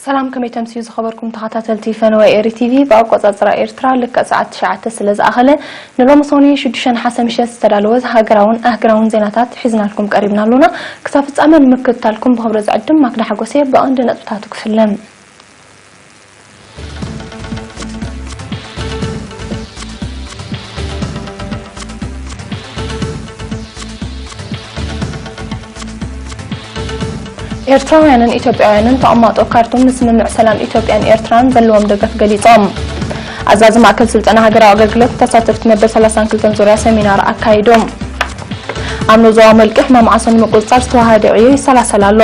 ሰላም፣ ከመይ ተምስዩ ዝኸበርኩም ተኸታተልቲ ፈነወ ኤሪ ቲቪ? ብኣቆጻጽራ ኤርትራ ልክዕ ሰዓት ትሽዓተ ስለ ዝኣኸለ፣ ንሎሚ ሰኑይ ሽዱሽተ ነሓሰ ምሸት ዝተዳለወ ሃገራውን ኣህጉራውን ዜናታት ሒዝናልኩም ቀሪብና ኣሎና። ክሳብ ፍጻመ ንምክትታልኩም ብኽብሪ ዝዕድም ማክዳ ሓጎሴ። ብቐንዲ ነጥብታቱ ክፍልም። ኤርትራውያንን ኢትዮጵያውያንን ተቐማጦ ካርቱም ንስምምዕ ሰላም ኢትዮጵያን ኤርትራን ዘለዎም ደገፍ ገሊጾም። ኣዛዚ ማእከል ስልጠና ሃገራዊ ኣገልግሎት ተሳተፍቲ መበል ሰላሳን ክልተን ዙርያ ሰሚናር ኣካይዶም። ኣብ ዞባ መልቂ ሕማም ዓሶ ንምቁጽጻር ዝተዋሃደ ዕዮ ይሰላሰል ኣሎ።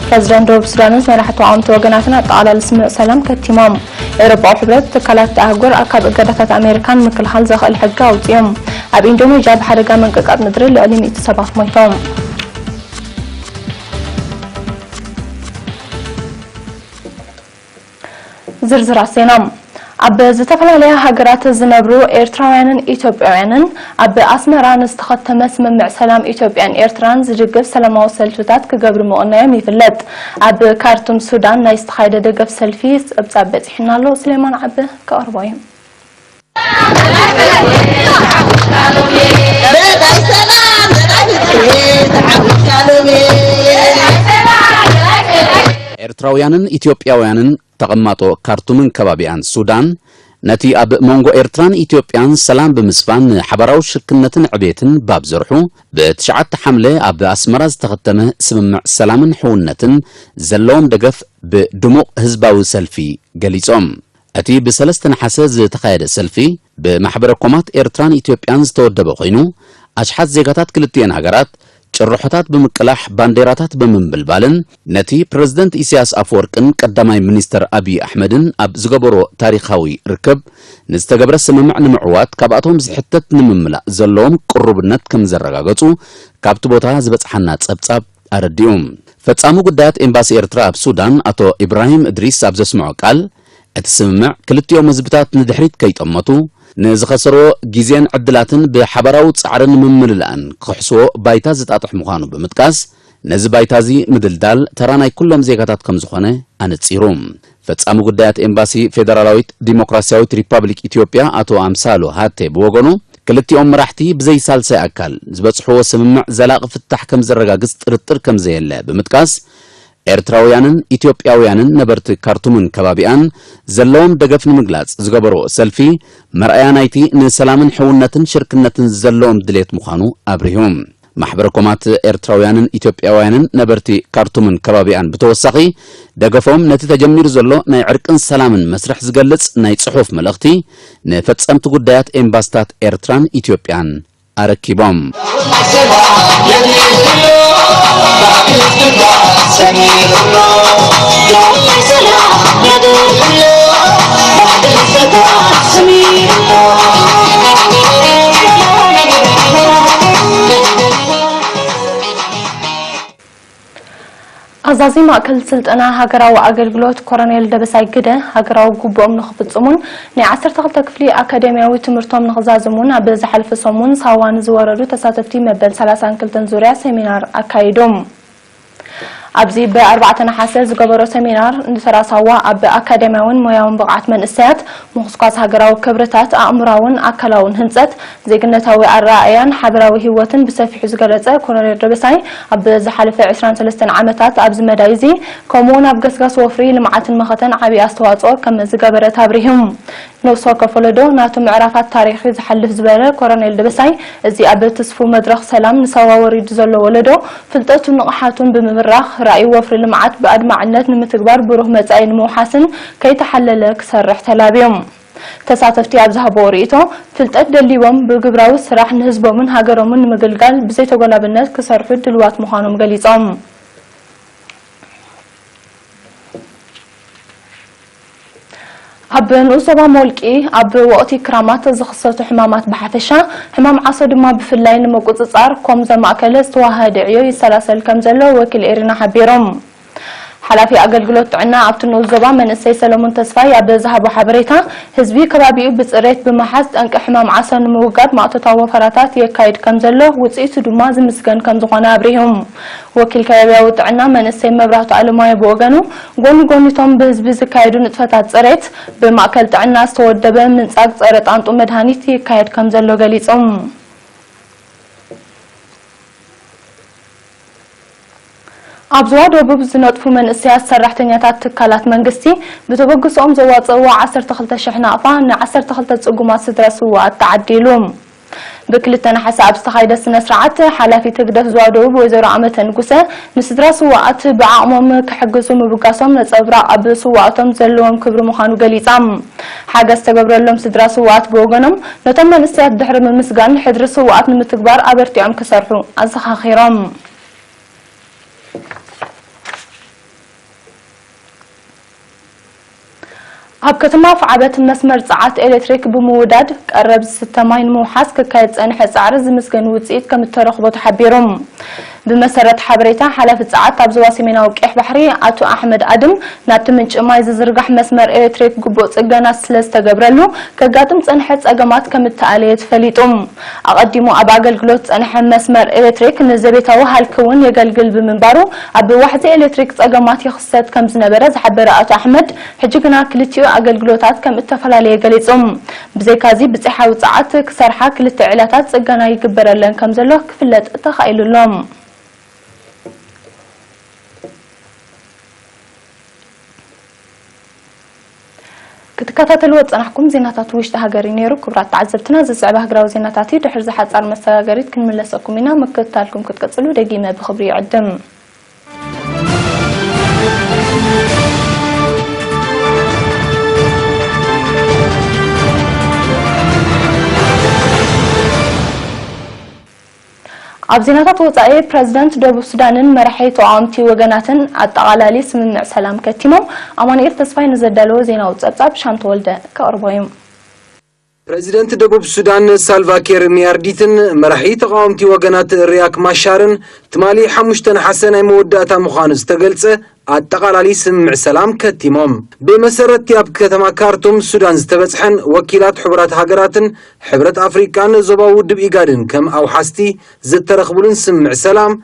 ፕረዚደንት ደቡብ ሱዳንን መራሕቲ ተቓወምቲ ወገናትን ኣጠቓላሊ ስምምዕ ሰላም ከቲሞም። ኤውሮጳዊ ሕብረት ትካላት ኣህጉር ካብ እገዳታት ኣሜሪካ ንምክልኻል ዘኽእል ሕጊ ኣውጺኦም። ኣብ ኢንዶኔዥያ ብሓደጋ ምንቅጥቃጥ ምድሪ ልዕሊ ሚእቲ ሰባት ሞይቶም። ዝርዝራት ዜና። ኣብ ዝተፈላለያ ሃገራት ዝነብሩ ኤርትራውያንን ኢትዮጵያውያንን ኣብ ኣስመራ ንዝተኸተመ ስምምዕ ሰላም ኢትዮጵያን ኤርትራን ዝድግፍ ሰላማዊ ሰልፍታት ክገብሩ ምቕናዮም ይፍለጥ። ኣብ ካርቱም ሱዳን ናይ ዝተኻየደ ደገፍ ሰልፊ ጸብጻብ በጺሕና ኣሎ። ስሌማን ዓበ ከቕርቦ እዩ። ኤርትራውያንን ኢትዮጵያውያንን ተቐማጦ ካርቱምን ከባቢኣን ሱዳን፣ ነቲ ኣብ መንጎ ኤርትራን ኢትዮጵያን ሰላም ብምስፋን ንሓባራዊ ሽርክነትን ዕቤትን ባብ ዘርሑ፣ ብትሽዓተ ሓምለ ኣብ ኣስመራ ዝተኸተመ ስምምዕ ሰላምን ሕውነትን ዘለዎም ደገፍ ብድሙቕ ህዝባዊ ሰልፊ ገሊጾም። እቲ ብሰለስተ ነሓሰ ዝተኻየደ ሰልፊ፣ ብማሕበረ ኮማት ኤርትራን ኢትዮጵያን ዝተወደበ ኮይኑ፣ ኣሽሓት ዜጋታት ክልቲኤን ሃገራት ጭርሖታት ብምቅላሕ፣ ባንዴራታት ብምንብልባልን ነቲ ፕረዚደንት ኢሳያስ ኣፈወርቅን ቀዳማይ ሚኒስተር ኣብይ ኣሕመድን ኣብ ዝገበሮ ታሪኻዊ ርክብ ንዝተገብረ ስምምዕ ንምዕዋት ካብኣቶም ዝሕተት ንምምላእ ዘለዎም ቅሩብነት ከም ዘረጋገጹ ካብቲ ቦታ ዝበጽሓና ጸብጻብ ኣረዲኡ። ፈጻሚ ጉዳያት ኤምባሲ ኤርትራ ኣብ ሱዳን ኣቶ ኢብራሂም እድሪስ ኣብ ዘስምዖ ቃል፣ እቲ ስምምዕ ክልቲኦም ህዝብታት ንድሕሪት ከይጠመቱ፣ ንዝኸሰርዎ ግዜን ዕድላትን ብሓባራዊ ጻዕርን ምምልላእን ክኽሕስዎ ባይታ ዝጣጥሕ ምዃኑ ብምጥቃስ፣ ነዚ ባይታ እዚ ምድልዳል ተራ ናይ ኩሎም ዜጋታት ከም ዝኾነ ኣነጺሩ። ፈጻሚ ጉዳያት ኤምባሲ ፌደራላዊት ዲሞክራስያዊት ሪፓብሊክ ኢትዮጵያ ኣቶ ኣምሳሉ ሃቴ ብወገኑ፣ ክልቲኦም መራሕቲ ብዘይ ሳልሳይ ኣካል ዝበጽሕዎ ስምምዕ ዘላቒ ፍታሕ ከም ዘረጋግጽ ጥርጥር ከም ዘየለ ብምጥቃስ፣ ኤርትራውያንን ኢትዮጵያውያንን ነበርቲ ካርቱምን ከባቢኣን ዘለዎም ደገፍ ንምግላጽ ዝገበርዎ ሰልፊ መርኣያ ናይቲ ንሰላምን ሕውነትን ሽርክነትን ዘለዎም ድሌት ምዃኑ ኣብሪሁ። ማሕበረ ኮማት ኤርትራውያንን ኢትዮጵያውያንን ነበርቲ ካርቱምን ከባቢኣን ብተወሳኺ፣ ደገፎም ነቲ ተጀሚሩ ዘሎ ናይ ዕርቅን ሰላምን መስርሕ ዝገልጽ ናይ ጽሑፍ መልእኽቲ ንፈጸምቲ ጉዳያት ኤምባስታት ኤርትራን ኢትዮጵያን ኣረኪቦም። ኣዛዚ ማእከል ስልጠና ሃገራዊ ኣገልግሎት ኮረኔል ደበሳይ ግደ፣ ሃገራዊ ግቡኦም ንኽፍጽሙን ናይ ዓሰርተ ክልተ ክፍሊ ኣካዳሚያዊ ትምህርቶም ንኽዛዝሙን ኣብ ዝሓለፈ ሰሙን ሳዋ ንዝወረዱ ተሳተፍቲ መበል ሰላሳን ክልተን ዙርያ ሰሚናር ኣካይዶም። ኣብዚ ብኣርባዕተ ነሓሰ ዝገበሮ ሰሚናር፣ ንተራ ሳዋ ኣብ ኣካዳሚያውን ሞያውን ብቕዓት መንእሰያት፣ ምኹስኳስ ሃገራዊ ክብርታት፣ ኣእምሮኣውን ኣካላውን ህንጸት፣ ዜግነታዊ ኣረኣእያን ሓበራዊ ህይወትን ብሰፊሑ ዝገለጸ ኮሎኔል ደበሳይ፣ ኣብ ዝሓለፈ ዕስራን ሰለስተን ዓመታት ኣብዚ መዳይ እዚ፣ ከምኡ'ውን ኣብ ገስጋስ ወፍሪ ልምዓትን መኸተን ዓቢ ኣስተዋጽኦ ከም ዝገበረት ኣብሪሁ። ነፍሲ ወከፍ ወለዶ ናቱ ምዕራፋት ታሪኽ እዩ ዝሓልፍ ዝበለ ኮሎኔል ደበሳይ፣ እዚ ኣብ ትስፉው መድረኽ ሰላም ንሳዋ ወሪዱ ዘሎ ወለዶ፣ ፍልጠቱን ንቕሓቱን ብምብራኽ፣ ራእዩ ወፍሪ ልምዓት ብኣድማዕነት ንምትግባር ብሩህ መጻኢ ንምውሓስን ከይተሓለለ ክሰርሕ ተላብዮም። ተሳተፍቲ ኣብ ዝሃብዎ ርእይቶ፣ ፍልጠት ደሊቦም ብግብራዊ ስራሕ ንህዝቦምን ሃገሮምን ንምግልጋል ብዘይተጎላብነት ክሰርሑ ድልዋት ምዃኖም ገሊጾም። ኣብ ንኡስ ዞባ ሞልቂ ኣብ ወቕቲ ክራማት ዝኽሰቱ ሕማማት ብሓፈሻ፣ ሕማም ዓሶ ድማ ብፍላይ ንምቁጽጻር ኮም ዘማእከለ ዝተዋሃደ ዕዮ ይሰላሰል ከም ዘሎ ወኪል ኤሪና ሓቢሮም። ሓላፊ ኣገልግሎት ጥዕና ኣብቲ ንኡስ ዞባ መንእሰይ ሰለሙን ተስፋይ ኣብ ዝሃቦ ሓበሬታ፣ ህዝቢ ከባቢኡ ብጽሬት ብምሓዝ ጠንቂ ሕማም ዓሶ ንምውጋድ ማእቶታዊ ወፈራታት የካይድ ከም ዘሎ፣ ውጽኢቱ ድማ ዝምስገን ከም ዝኾነ ኣብሪሁ። ወኪል ከባቢያዊ ጥዕና መንእሰይ መብራህቱ ኣለማዮ ብወገኑ፣ ጎኒ ጎኒቶም ብህዝቢ ዝካየዱ ንጥፈታት ጽሬት፣ ብማእከል ጥዕና ዝተወደበ ምንጻግ ጸረ ጣንጡ መድሃኒት ይካየድ ከም ዘሎ ገሊጹ። ኣብ ዞባ ደቡብ ዝነጥፉ መንእሰያት ሰራሕተኛታት ትካላት መንግስቲ ብተበግሶኦም ዘዋፅእዎ ዓሰርተ ክልተ ሽሕ ናቕፋ ን ዓሰርተ ክልተ ጽጉማት ስድራ ስውኣት ተዓዲሉ። ብክልተ ነሓሰ ኣብ ዝተኻየደ ስነ ስርዓት፣ ሓላፊት ህግደፍ ዞባ ደቡብ ወይዘሮ ኣመተ ንጉሰ፣ ንስድራ ስውኣት ብዓቕሞም ክሕግዙ ምብጋሶም ነፀብራቕ ኣብ ስውኣቶም ዘለዎም ክብሪ ምዃኑ ገሊጻ። ሓገዝ ዝተገብረሎም ስድራ ስውኣት ብወገኖም፣ ነቶም መንእሰያት ድሕሪ ምምስጋን፣ ሕድሪ ስውኣት ንምትግባር ኣበርቲዖም ክሰርሑ ኣዘኻኺሮም። ኣብ ከተማ ኣፍዓበት መስመር ጸዓት ኤሌክትሪክ ብምውዳድ ቀረብ ዝስተ ማይ ንምውሓስ ክካየድ ዝጸንሐ ጻዕሪ ዝምስገን ውጽኢት ከም እተረኽቦ ተሓቢሩ። ብመሰረት ሓበሬታ ሓላፊ ጸዓት ኣብ ዞባ ሰሜናዊ ቀይሕ ባሕሪ ኣቶ ኣሕመድ ኣድም፣ ናብቲ ምንጪ ማይ ዝዝርጋሕ መስመር ኤሌክትሪክ ግቡእ ጽገና ስለ ዝተገብረሉ፣ ከጋጥም ዝጸንሐ ጸገማት ከም እተኣለየ ተፈሊጡ። ኣቐዲሙ ኣብ ኣገልግሎት ዝጸንሐ መስመር ኤሌክትሪክ ንዘቤታዊ ሃልኪ እውን የገልግል ብምንባሩ፣ ኣብ ዋሕዚ ኤሌክትሪክ ጸገማት ይኽሰት ከም ዝነበረ ዝሓበረ ኣቶ ኣሕመድ፣ ሕጂ ግና ክልቲኡ ኣገልግሎታት ከም እተፈላለየ ገሊጹ። ብዘይካዚ፣ ብጸሓዊ ጸዓት ክሰርሓ ክልተ ዒላታት ጽገና ይግበረለን ከም ዘሎ ክፍለጥ ተኻኢሉ ኣሎ። ክትከታተልዎ ዝጸናሕኩም ዜናታት ውሽጢ ሃገር እዩ ነይሩ። ክቡራት ተዓዘብትና፣ ዝስዕብ ሃገራዊ ዜናታት እዩ። ድሕሪ ዝሓጻር መሰጋገሪት ክንምለሰኩም ኢና። ምክትታልኩም ክትቀጽሉ ደጊመ ብኽብሪ ይዕድም። ኣብ ዜናታት ወጻኢ፣ ፕረዚደንት ደቡብ ሱዳንን መራሒ ተቓወምቲ ወገናትን ኣጠቓላሊ ስምምዕ ሰላም ከቲሞም። ኣማኑኤል ተስፋይ ንዘዳለዎ ዜናዊ ጸብጻብ ሻም ተወልደ ከቕርቦ እዩ። ፕረዚደንት ደቡብ ሱዳን ሳልቫ ኪር ሚያርዲትን መራሒ ተቓወምቲ ወገናት ሪያክ ማሻርን ትማሊ ሓሙሽተ ነሓሰ ናይ መወዳእታ ምዃኑ ዝተገልጸ ኣጠቓላሊ ስምምዕ ሰላም ከቲሞም። ብመሰረት እቲ ኣብ ከተማ ካርቱም ሱዳን ዝተበጽሐን ወኪላት ሕቡራት ሃገራትን ሕብረት ኣፍሪቃን ዞባዊ ውድብ ኢጋድን ከም ኣውሓስቲ ዝተረኽቡሉን ስምምዕ ሰላም፣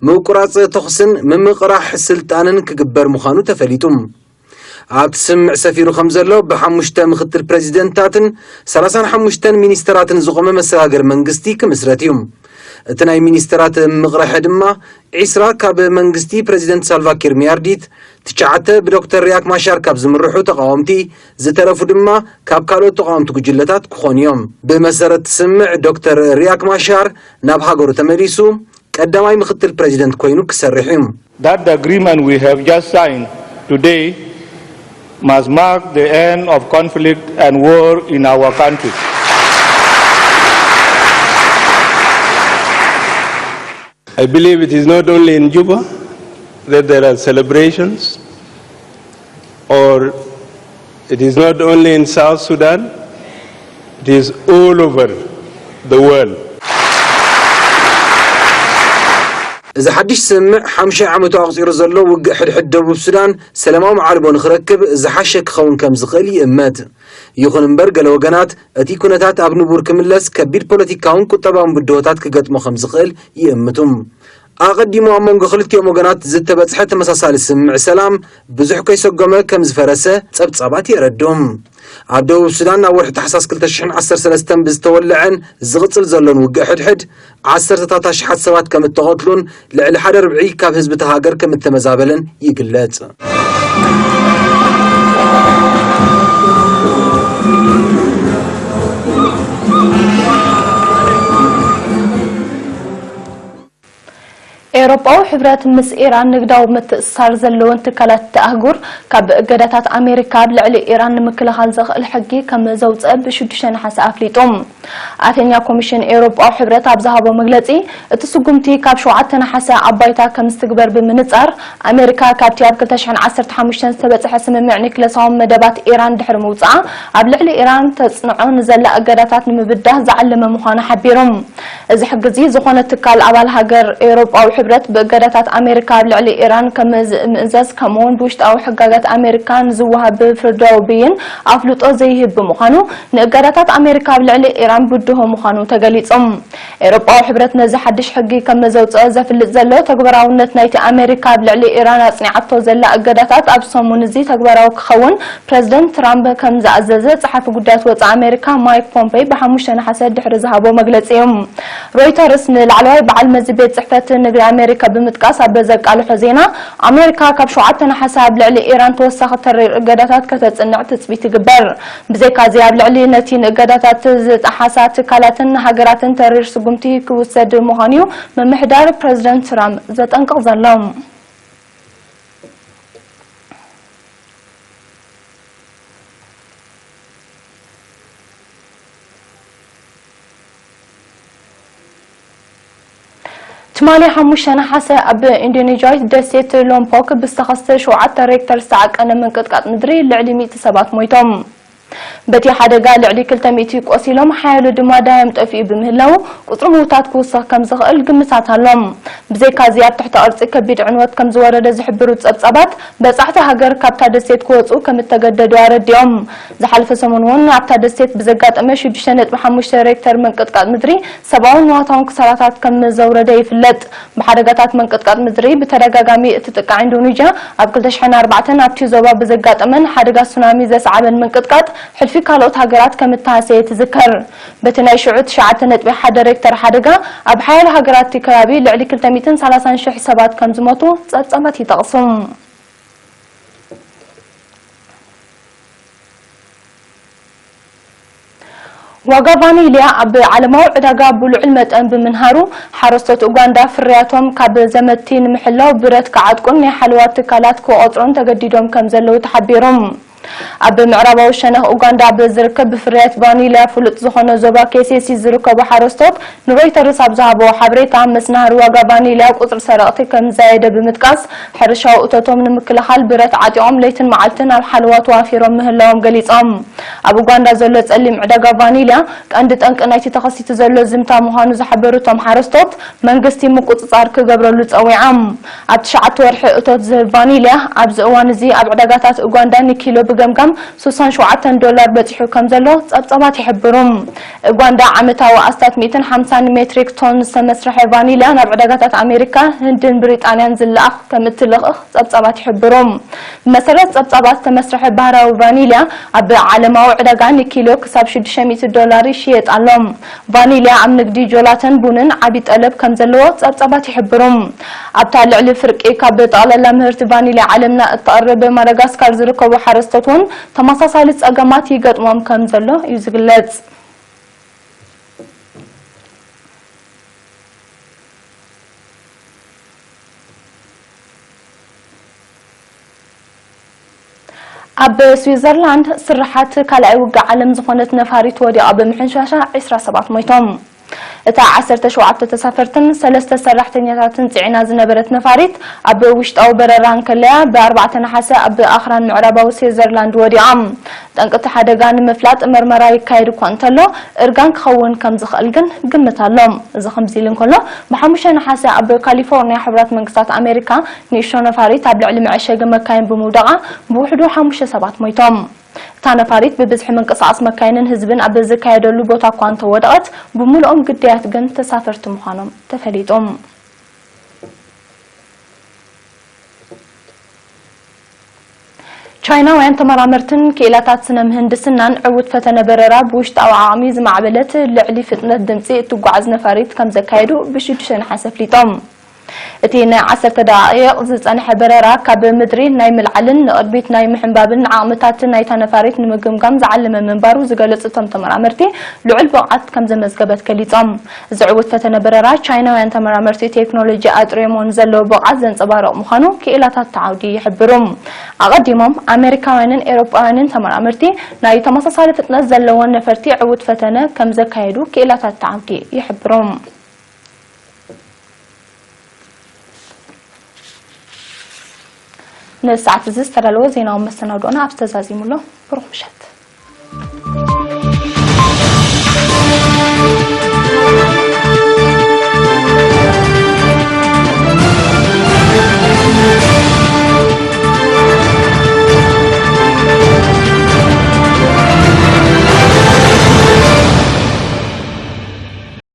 ምቁራጽ ተኹስን ምምቕራሕ ስልጣንን ክግበር ምዃኑ ተፈሊጡ። ኣብቲ ስምምዕ ሰፊሩ ከም ዘሎ፣ ብሓሙሽተ ምክትል ፕረዚደንታትን ሰላሳን ሓሙሽተን ሚኒስተራትን ዝቖመ መሰጋገሪ መንግስቲ ክምስረት እዩ። እቲ ናይ ሚኒስተራት ምቕራሕ ድማ፣ ዒስራ ካብ መንግስቲ ፕረዚደንት ሳልቫኪር ሚያርዲት፣ ትሽዓተ ብዶክተር ሪያክ ማሻር ካብ ዝምርሑ ተቓወምቲ፣ ዝተረፉ ድማ ካብ ካልኦት ተቓወምቲ ጉጅለታት ክኾኑ እዮም። ብመሰረት ስምምዕ፣ ዶክተር ሪያክ ማሻር ናብ ሃገሩ ተመሊሱ ቀዳማይ ምክትል ፕረዚደንት ኮይኑ ክሰርሕ እዩ። That the agreement we have just signed today must mark the end of conflict and war in our country. I believe it is not only in Juba that there are celebrations, or it is not only in South Sudan, it is all over the world. እዚ ሓድሽ ስምምዕ ሓሙሻይ ዓመቱ ኣቑጺሩ ዘሎ ውግእ ሕድሕድ ደቡብ ሱዳን ሰላማዊ መዓልቦ ንኽረክብ ዝሓሸ ክኸውን ከም ዝኽእል ይእመት። ይኹን እምበር፣ ገለ ወገናት እቲ ኩነታት ኣብ ንቡር ክምለስ ከቢድ ፖለቲካውን ቁጠባውን ብድሆታት ክገጥሞ ከም ዝኽእል ይእምቱ። ኣቐዲሙ ኣብ መንጎ ክልቲኦም ወገናት ዝተበጽሐ ተመሳሳሊ ስምምዕ ሰላም ብዙሕ ከይሰጎመ ከም ዝፈረሰ ጸብጻባት የረድኡ። ኣብ ደቡብ ሱዳን ኣብ ወርሒ ታሕሳስ ክልተ ሽሕን ዓሰርተ ሰለስተን ብዝተወለዐን ዝቕጽል ዘሎን ውግእ ሕድሕድ፣ ዓሰርተታት ኣሽሓት ሰባት ከም እተቐትሉን ልዕሊ ሓደ ርብዒ ካብ ህዝቢ እታ ሃገር ከም እተመዛበለን ይግለጽ። ኤውሮጳዊ ሕብረት ምስ ኢራን ንግዳዊ ምትእስሳር ዘለወን ትካላት እቲ ኣህጉር ካብ እገዳታት ኣሜሪካ ኣብ ልዕሊ ኢራን ንምክልኻል ዘኽእል ሕጊ ከም ዘውፅአ ብሽዱሽተ ነሓሰ ኣፍሊጡ። ኣፈኛ ኮሚሽን ኤውሮጳዊ ሕብረት ኣብ ዝሃቦ መግለጺ፣ እቲ ስጉምቲ ካብ ሸውዓተ ነሓሰ ኣብ ባይታ ከም ዝትግበር ብምንጻር፣ ኣሜሪካ ካብቲ ኣብ ክልተ ሽሕን ዓሰርተ ሓሙሽተን ዝተበጽሐ ስምምዕ ኒክለሳዊ መደባት ኢራን ድሕሪ ምውጽኣ፣ ኣብ ልዕሊ ኢራን ተጽንዖ ንዘላ እገዳታት ንምብዳህ ዝዓለመ ምዃኑ ሓቢሩ። እዚ ሕጊ እዚ ዝኾነ ትካል ኣባል ሃገር ኤውሮጳዊ ሕብረት ብእገዳታት ኣሜሪካ ኣብ ልዕሊ ኢራን ከም ዝምእዘዝ፣ ከምኡውን ብውሽጣዊ ሕጋጋት ኣሜሪካ ንዝወሃብ ፍርዳዊ ብይን ኣፍልጦ ዘይህብ ብምዃኑ፣ ንእገዳታት ኣሜሪካ ኣብ ልዕሊ ኢራን ብድሆ ምዃኑ ተገሊጹ። ኤውሮጳዊ ሕብረት ነዚ ሓድሽ ሕጊ ከም ዘውጽኦ ዘፍልጥ ዘሎ፣ ተግባራውነት ናይቲ ኣሜሪካ ኣብ ልዕሊ ኢራን ኣጽኒዓቶ ዘላ እገዳታት ኣብ ሰሙን እዚ ተግባራዊ ክኸውን ፕረዚደንት ትራምፕ ከም ዝኣዘዘ ጸሓፊ ጉዳያት ወጻኢ ኣሜሪካ ማይክ ፖምፔይ ብሓሙሽተ ነሓሰ ድሕሪ ዝሃቦ መግለጺ እዩ። ሮይተርስ ንላዕለዋይ በዓል መዚ ቤት ጽሕፈት ንግዲ ኣሜሪካ ብምጥቃስ ኣብ ዘቃልሖ ዜና፣ ኣሜሪካ ካብ ሸውዓተ ነሓሰ ኣብ ልዕሊ ኢራን ተወሳኺ ተሪር እገዳታት ከተጽንዕ ትጽቢት ይግበር። ብዘይካዚ ኣብ ልዕሊ ነቲ ንእገዳታት ዝጠሓሳ ትካላትን ሃገራትን ተሪር ስጉምቲ ክውሰድ ምዃኑ እዩ ምምሕዳር ፕረዚደንት ትራምፕ ዘጠንቅቕ ዘሎ። ትማሊ ሓሙሽተ ነሓሰ ኣብ ኢንዶኔዥያዊት ደሴት ሎምፖክ ብዝተኸስተ ሸውዓተ ሬክተር ዝተዓቀነ ምንቅጥቃጥ ምድሪ ልዕሊ ሚእቲ ሰባት ሞይቶም። በቲ ሓደጋ ልዕሊ ክልተ ሚእቲ ቆሲሎም፣ ሓያሎ ድማ ዳዮም ጠፊኡ ብምህላው፣ ቁጽሪ ምውታት ክውስኽ ከም ዝኽእል ግምታት ኣሎ። ብዘይካዚ ኣብ ትሕቲ ቅርጺ ከቢድ ዕንወት ከም ዝወረደ ዝሕብሩ ጸብጻባት፣ በጻሕቲ ሃገር ካብታ ደሴት ክወጹ ከም እተገደዱ ኣረዲኦም። ዝሓለፈ ሰሙን እውን ኣብታ ደሴት ብዘጋጠመ ሽዱሽተ ነጥቢ ሓሙሽተ ሬክተር ምንቅጥቃጥ ምድሪ ሰብኣውን ንዋታውን ክሳራታት ከም ዘውረደ ይፍለጥ። ብሓደጋታት ምንቅጥቃጥ ምድሪ ብተደጋጋሚ እትጥቃዕ ኢንዶኔዥያ፣ ኣብ ክልተ ሽሕን ኣርባዕተን ኣብቲ ዞባ ብዘጋጠመን ሓደጋ ሱናሚ ዘስዓበን ምንቅጥቃጥ፣ ሕልፊ ካልኦት ሃገራት ከም እተሃሰየ ትዝከር። በቲ ናይ ሽዑ ትሽዓተ ነጥቢ ሓደ ሬክተር ሓደጋ፣ ኣብ ሓያሎ ሃገራት እቲ ከባቢ ልዕሊ ክልተ ሚእትን ሰላሳን ሽሕ ሰባት ከም ዝሞቱ ጸብጻባት ይጠቕሱ። ዋጋ ቫኒልያ ኣብ ዓለማዊ ዕዳጋ ብልዑል መጠን ብምንሃሩ፣ ሓረስቶት ኡጋንዳ ፍርያቶም ካብ ዘመትቲ ንምሕላው ብረት ክዓጥቁን ናይ ሓለዋ ትካላት ክቖጽሩን ተገዲዶም ከም ዘለዉ ተሓቢሩ። ኣብ ምዕራባዊ ሸነኽ ኡጋንዳ ኣብ ዝርከብ ብፍርያት ቫኒልያ ፍሉጥ ዝኾነ ዞባ ኬሴሲ ዝርከቡ ሓረስቶት ንሮይተርስ ኣብ ዝሃብዎ ሓበሬታ፣ መስናህሪ ዋጋ ቫኒልያ ቁጽሪ ሰረቕቲ ከም ዝዛየደ ብምጥቃስ፣ ሕርሻዊ እቶቶም ንምክልኻል ብረት ዓጢቖም ለይትን መዓልትን ኣብ ሓለዋ ተዋፊሮም ምህላዎም ገሊጾም። ኣብ ኡጋንዳ ዘሎ ጸሊም ዕዳጋ ቫኒልያ ቀንዲ ጠንቂ ናይቲ ተኸሲቱ ዘሎ ዝምታ ምዃኑ ዝሓበሩ እቶም ሓረስቶት፣ መንግስቲ ምቁጽጻር ክገብረሉ ጸዊዖም። ኣብ ትሽዓተ ወርሒ እቶት ዝህብ ቫኒልያ ኣብዚ እዋን እዚ ኣብ ዕዳጋታት ኡጋንዳ ንኪሎ ብገምጋም ስሳን ሸውዓተን ዶላር በጺሑ ከም ዘሎ ጸብጻባት ይሕብሩ። ኡጋንዳ ዓመታዊ ኣስታት ሚእትን ሓምሳን ሜትሪክ ቶን ዝተመስርሐ ቫኒልያ ናብ ዕዳጋታት ኣሜሪካ፣ ህንድን ብሪጣንያን ዝለኣኽ ከም እትልእኽ ጸብጻባት ይሕብሩ። ብመሰረት ጸብጻባት፣ ዝተመስርሐ ባህራዊ ቫኒልያ ኣብ ዓለማዊ ዕዳጋ ንኪሎ ክሳብ ሽዱሽተ ሚእቲ ዶላር ይሽየጥ ኣሎ። ቫኒልያ ኣብ ንግዲ ጆላተን ቡንን ዓቢ ጠለብ ከም ዘለዎ ጸብጻባት ይሕብሩ። ኣብታ ልዕሊ ፍርቂ ካብ ጠቕላላ ምህርቲ ቫኒልያ ዓለምና እተቕርብ ማዳጋስካር ዝርከቡ ሓረስቶት እውን ተመሳሳሊ ጸገማት ይገጥሞም ከም ዘሎ እዩ ዝግለጽ። ኣብ ስዊዘርላንድ ስርሓት ካልኣይ ውግእ ዓለም ዝኾነት ነፋሪት ወዲቓ ብምሕንሻሻ ዕስራ ሰባት ሞይቶም። እታ ዓሰርተ ሸውዓተ ተሳፈርትን ሰለስተ ሰራሕተኛታትን ጽዒና ዝነበረት ነፋሪት ኣብ ውሽጣዊ በረራ እንከለያ፣ ብ ኣርባዕተ ነሓሰ ኣብ ኣኽራን ምዕራባዊ ስዊዘርላንድ ወዲቓ። ጠንቂ እቲ ሓደጋ ንምፍላጥ መርመራ ይካየድ እኳ እንተሎ፣ እርጋን ክኸውን ከም ዝኽእል ግን ግምት ኣሎ። እዚ ከምዚ ኢሉ እንከሎ፣ ብ ሓሙሽተ ነሓሰ ኣብ ካሊፎርኒያ ሕቡራት መንግስታት ኣሜሪካ ንእሽቶ ነፋሪት ኣብ ልዕሊ መዐሸጊ መካይን ብምውዳቓ ብውሕዱ ሓሙሽተ ሰባት ሞይቶም። እታ ነፋሪት ብብዝሒ ምንቅስቓስ መካይንን ህዝብን ኣብ ዝካየደሉ ቦታ እኳ እንተወደቐት፣ ብምልኦም ግዳያት ግን ተሳፈርቲ ምዃኖም ተፈሊጡ። ቻይናውያን ተመራመርትን ክኢላታት ስነ ምህንድስናን ዕዉት ፈተነ በረራ ብውሽጣዊ ዓቕሚ ዝማዕበለት ልዕሊ ፍጥነት ድምጺ እትጓዓዝ ነፋሪት ከም ዘካየዱ ብሽዱሽተ ነሓሰ ኣፍሊጦም። እቲ ናይ ዓሰርተ ደቓይቕ ዝጸንሐ በረራ፣ ካብ ምድሪ ናይ ምልዓልን ንቕድሚት ናይ ምሕንባብን ዓቕምታት ናይታ ነፋሪት ንምግምጋም ዝዓለመ ምንባሩ ዝገለጹ እቶም ተመራመርቲ፣ ልዑል ብቕዓት ከም ዘመዝገበት ገሊጾም። እዚ ዕዉት ፈተነ በረራ፣ ቻይናውያን ተመራመርቲ ቴክኖሎጂ ኣጥሪዮሞ ንዘለዉ ብቕዓት ዘንጸባርቕ ምዃኑ ክኢላታት እቲ ዓውዲ ይሕብሩ። ኣቐዲሞም ኣሜሪካውያንን ኤውሮጳውያንን ተመራመርቲ፣ ናይ ተመሳሳሊ ፍጥነት ዘለወን ነፈርቲ ዕዉት ፈተነ ከም ዘካየዱ ክኢላታት እቲ ዓውዲ ይሕብሩ። ንሰዓት እዚ ዝተዳለወ ዜናዊ መሰናድኦና ኣብዚ ተዛዚሙ ኣሎ። ብሩኽ ምሸት።